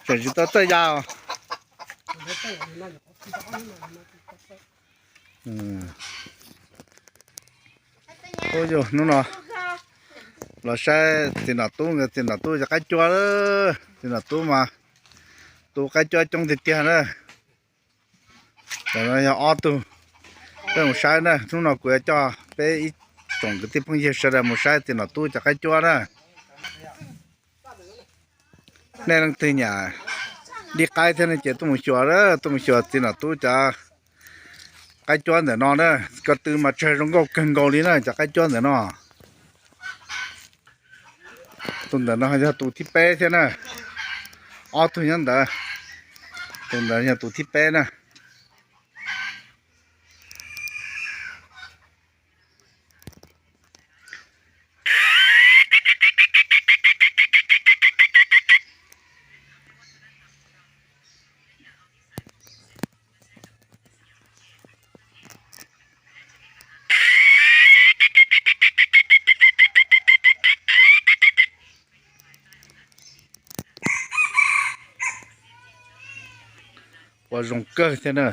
Tseem tsis tau txawj ya os. Hnub no los saib txiv nom tub, txiv nom tub cov qaib cuab. Txiv nom tub mas tu qaib cuab coob tiag tiag na. Ntawm no yog ob tug, peb mus saib na. Hnub no kuv yuav coj peb ib tsoom kwv tij phooj ywg sawv daws mus saib txiv nom tub cov qaib cuab na. Nej leej twg nyiam dib qaib thiab no ces tuaj mus xyuas, tuaj mus xyuas txiv nom tub cov qaib cuab ntawm no na. Ko tw mas tsawg zoo nkauj kawg nkaus li na cov qaib cuab ntawm no. Tus ntawm no yog tus thib peb thiab na. Ob tug nyob ntawd, tus ntawd yog tus thib peb na. Ua zoo kawg thiab na.